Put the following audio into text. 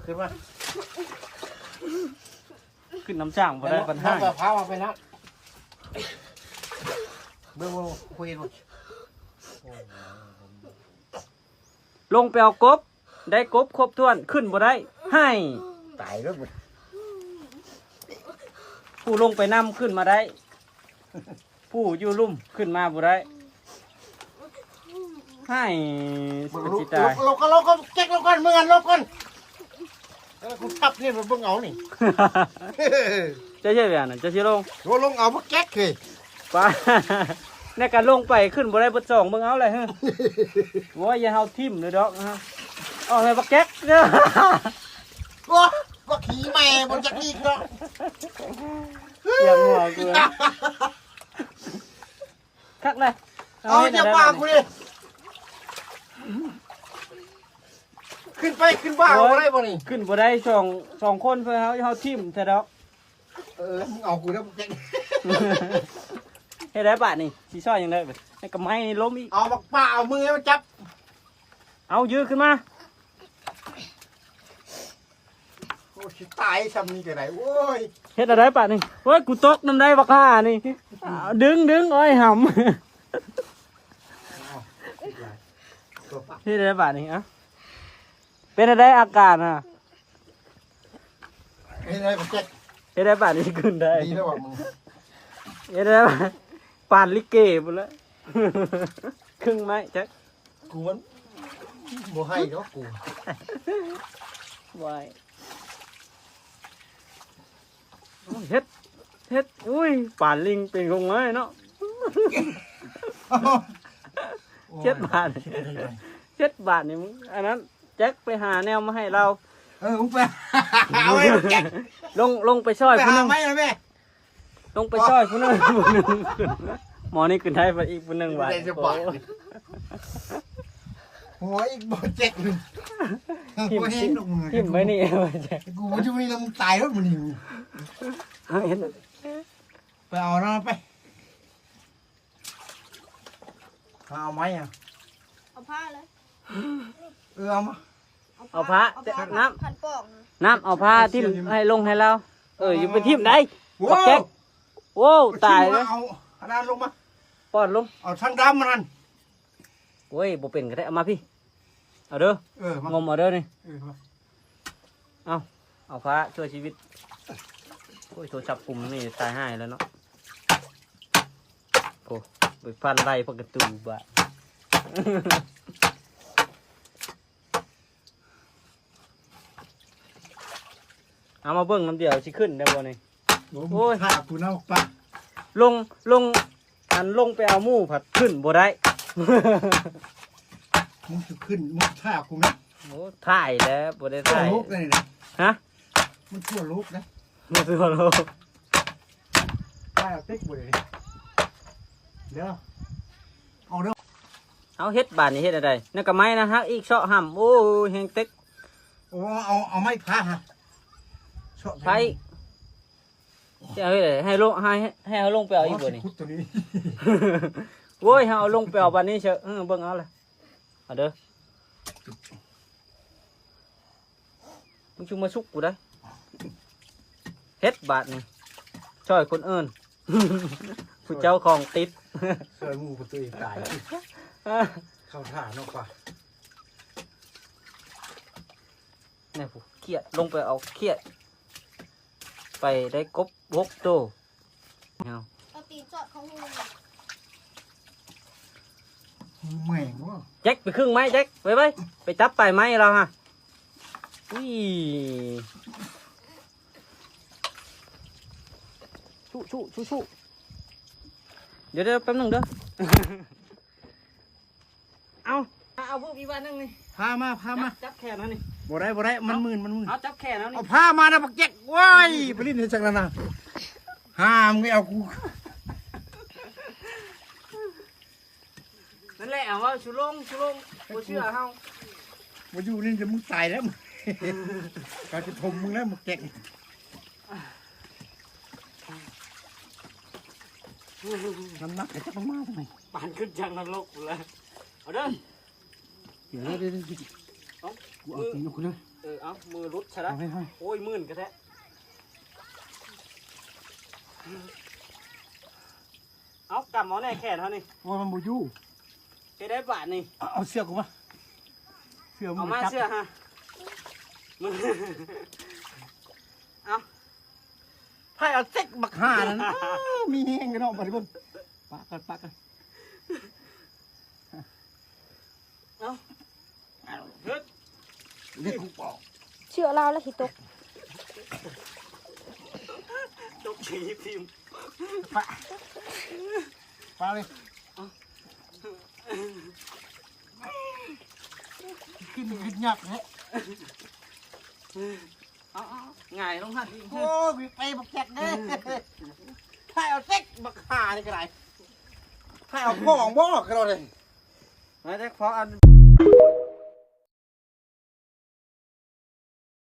ຂຶ້ນມາ ຂຶ້ນນຳຊ້າງບໍ່ໄດ້ ບັນຫາ ເອົາເອົາເອົາໄປນຳ ເບິ່ງ ເບິ່ງ ຄຸຍເບິ່ງ ລົງໄປເອົາກົບ ໄດ້ກົບຄົບຖ້ວນ ຂຶ້ນບໍ່ໄດ້ ໃຫ້ ຕາຍແລ້ວ ຜູ້ລົງໄປນຳຂຶ້ນມາໄດ້ ຜູ້ຢູ່ລຸ່ມຂຶ້ນມາບໍ່ໄດ້ ໃຫ້ ເບິ່ງ ຊິຕາຍ ລົງ ລົງ ລົງ ເຈັກ ລົງກ່ອນ ເມືອນ ລົງກ່ອນ ເອີ ກູທັບນີ້ ເບິ່ງເອົານີ້ ເຈົ້າຊິເຮັດຫຍັງນະ ເຈົ້າຊິລົງ ໂອ້ ລົງເອົາບັກແຈັກເຮີ້ຍ ປ້າ ແນວກະລົງໄປຂຶ້ນບໍ່ໄດ້ເບິດສອງ ເບິ່ງເອົາແຫຼະເຮີ້ຍ ໂອ້ຍ ຢ່າເຮົາຖິ້ມເລີຍດອກ ອອກໃຫ້ບັກແຈັກເດີ ໂອ້ຍ ບັກຂີ້ແມ່ບໍ່ຈັກອີກດອກ ສຽງຫົວກູ ຄັກເລີຍ ເອົາ ເອົາ ຢ່າປາກກູເດ້ ຂຶ້ນໄປຂຶ້ນມາ ໂອ້ຍ ບໍ່ໄດ້ບໍ່ນີ້ ຂຶ້ນບໍ່ໄດ້ ສອງ ສອງຄົນ ເພື່ອເຮົາ ເຮົາຖິ້ມແທ້ດອກ ເອີ ມຶງເອົາກູແລ້ວ ເຮັດໄດ້ບາດນີ້ ຊິຊ່ອຍຫຍັງໄດ້ ໃຫ້ກະໄມ້ນີ້ລົ້ມອີກ ເອົາບັກປ້າ ເອົາມືໃຫ້ມັນຈັບ ເອົາ ຢື້ຂຶ້ນມາ ໂອ້ຍ ຊິຕາຍຊ່ຳນີ້ກະໄດ້ ໂອ້ຍ ເຮັດແນວໃດບາດນີ້ ໂອ້ຍ ກູຕົກນຳໄດ້ບັກຫ່ານີ້ ດຶງ ດຶງ ໂອ້ຍ ຫຳ ເຮັດແນວໃດບາດນີ້ ອະ ເປັນແນວໃດອາການ ອະ ເຮັດໄດ້ບໍ່ແຈັກ ເຮັດໄດ້ບາດນີ້ຂຶ້ນໄດ້ ດີແລ້ວວ່າມຶງ ເຮັດໄດ້ບາດ ປານລິເກພຸ້ນລະ ຄຶ່ງໄມ້ຈັກ ກູມັນບໍ່ໃຫ້ດອກກູ ບໍ່ໃຫ້ ເຮັດ ເຮັດ ອຸ້ຍ ປານລິງເປັນຄົງໄມ້ເນາະ ເຈັດບາດ ເຈັດບາດນີ້ມຶງ ອັນນັ້ນ ແຈັກໄປຫາແນວມາໃຫ້ລາວ ເອີ ມຶງໄປ ເອົາໄວ້ແຈັກ ລົງ ລົງໄປຊ່ອຍຜູ້ໜຶ່ງ ໄປຫາໄມ້ແມ່ ລົງໄປຊ່ອຍຜູ້ໜຶ່ງ ຜູ້ໜຶ່ງ ໝໍນີ້ຂຶ້ນໄດ້ໄປອີກຜູ້ໜຶ່ງບາດ ໄດ້ສະບາຍ ໂອ້ ຫົວອີກບໍ່ແຈັກ ບໍ່ແຮງດອກມຶງ ຖິ້ມໄວ້ນີ້ ແຈັກ ກູບໍ່ຢູ່ນີ້ລະ ມຶງຕາຍແລ້ວມື້ນີ້ ເຮັດ ໄປເອົານະ ໄປ ຫາເອົາໄມ້ອະ ເອົາຜ້າເລີຍ ເອີ ເອົາມາ ເອົາຜ້າ ເອົາຜ້າ ເອົາຜ້າ ນ້ຳ ຄັນປອກ ນ້ຳ ເອົາຜ້າຖິ້ມໃຫ້ລົງໃຫ້ລາວ ເອີ ຢ່າໄປຖິ້ມໄດ໋ ໂອ້ ບັກແຈັກ ໂອ້ ຕາຍເລີຍ ເອົາອັນນັ້ນລົງມາ ປ້ອນລົງ ເອົາຖັງດຳອັນນັ້ນ ໂອ້ຍ ບໍ່ເປັນກະໄດ້ ເອົາມາພີ້ ເອົາເດີ ເອີ ມາ ງົມເອົາເດີນີ້ ເອີ ມາ ເອົາ ເອົາຟ້າຊ່ວຍຊີວິດ ໂອ້ຍ ໂທລະສັບປຸ່ມນີ້ຕາຍຫາຍແລ້ວເນາະ ໂອ້ ໄປຟັນໄລ່ພວກກະຕູບາດ ເອົາມາເບິ່ງນຳດຽວ ຊິຂຶ້ນໄດ້ບໍ່ນີ້ ໂອ້ຍ ໂອ້ຍ ຖ້າກູນຳປະ ລົງ ລົງ ອັນລົງໄປເອົາໝູ່ພັດຂຶ້ນບໍ່ໄດ້ ມຶງຊິຂຶ້ນ ມຶງຖ້າກູແມ່ນ ໂອ້ ຖ່າຍແລ້ວ ບໍ່ໄດ້ຖ່າຍ ທົ່ວໂລກເລີຍນີ້ນະ ຮະ ມັນທົ່ວໂລກນະ ມັນທົ່ວໂລກ ຖ່າຍເອົາຕິກບໍ່ໄດ້ ເດີ ເອົາເດີ ເອົາເຮັດບາດນີ້ເຮັດແນວໃດ ນັ້ນກະໄມ້ນະ ຫັກອີກເຊາະຫຳ ໂອ້ຍ ແຮງເຕັກ ໂອ້ ເອົາ ເອົາໄມ້ພາຫະ ເຊາະໄປ ຊິເອົາເຮັດໃດ ໃຫ້ລົງ ໃຫ້ ໃຫ້ເຮົາລົງໄປເອົາອີກບໍ່ນີ້ ໂອ້ຍ ເຮົາເອົາລົງໄປເອົາບາດນີ້ເຊີ ເອີ ເບິ່ງເອົາລະ ເອົາເດີ ມຶງຊິມາສຸກກູໄດ໋ ເຮັດບາດນີ້ ຊ່ອຍຄົນອື່ນ ຜູ້ເຈົ້າຂອງຕິດ ຊ່ອຍໝູ່ຜູ້ຕົວເອງຕາຍ ເຂົ້າທ່າເນາະກວ່າ ແນ່ ຜູ້ຂຽດ ລົງໄປເອົາຂຽດ ໄປໄດ້ກົບຫົກໂຕ ເອົາ ເອົາຕີນສອດເຂົ້າຮູ ແມ່ງບໍ່ ແຈັກ ໄປຄຶ່ງໄມ້ ແຈັກ ໄວໆ ໄປຈັບປາຍໄມ້ລາວຫະ ອຸ້ຍ ສູ້ໆໆໆ ດຽວໆ ແປັບໜຶ່ງເດີ ເອົາ ເອົາເພີ່ມອີກບາດໜຶ່ງນີ້ ພາມາ ພາມາ ຈັບ ຈັບແຂນເຮົານີ້ ບໍ່ໄດ້ ບໍ່ໄດ້ ມັນມື່ນ ມັນມື່ນ ເອົາ ຈັບແຂນເຮົານີ້ ເອົາພາມານະບັກແຈັກ ໂອ້ຍ ໄປຫຼິ້ນໃຫ້ຈັກນັ້ນນະ ຫາມງເອົາກູ ນັ້ນແຫຼະ ເອົາ ເວົ້າສູ່ລົງ ສູ່ລົງ ບໍ່ເຊື່ອເຮົາ ບໍ່ຢູ່ນີ້ ດຽວມຶງຕາຍແລ້ວ ເຂົາຊິຖົມມຶງແລ້ວ ບັກແຈັກ ນ້ຳໜັກ ຈັກມັນມາຈັ່ງໃດ ປານຂຶ້ນຈາກນະລົກພຸ້ນລະ ເອົາເດີ ດຽວ ດຽວ ດຽວ ເອົາ ກູເອົາຕີນອອກກ່ອນເດີ ເອີ ເອົາ ມືຫຼຸດຊະລະ ເອົາໄປ ໂອ້ຍ ມື່ນກະແທ້. ເອົາ ກຳເອົາແນ່ແຂນເຮົານີ້. ໂອ້ຍ ມັນບໍ່ຢູ່. ເຮັດໄດ້ບາດນີ້. ເອົາ ເອົາເຊືອກກູມາ ເຊືອກ ເອົາມາ ຈັບ ເຊືອກຫາ. ເອົາ ໃຜເອົາເຈັກບັກຫ່ານັ້ນ. ເອົາ ມີແຮງກັນເນາະ ບາດນີ້ເບິ່ງ. ປະກັນ ປະກັນ. ເອົາ ເຮັດ ເຮັດກູປອກ ເຊືອກລາວລະຊິຕົກ. ຕົກຖີບຖິ້ມ. ປະ ປະເລີຍ. ຂຶ້ນ ຂຶ້ນຍາກແທ້. ເອົາ ເອົາ ຫງາຍລົງຫັ້ນ. ໂອ້ຍ ໄປບັກແຈັກເດີ. ໃຜເອົາເຈັກບັກຫ່ານີ້ກະໄດ້. ໃຜເອົາຂອງບໍ່ກະໄດ້. ມາແຈັກພໍອັນ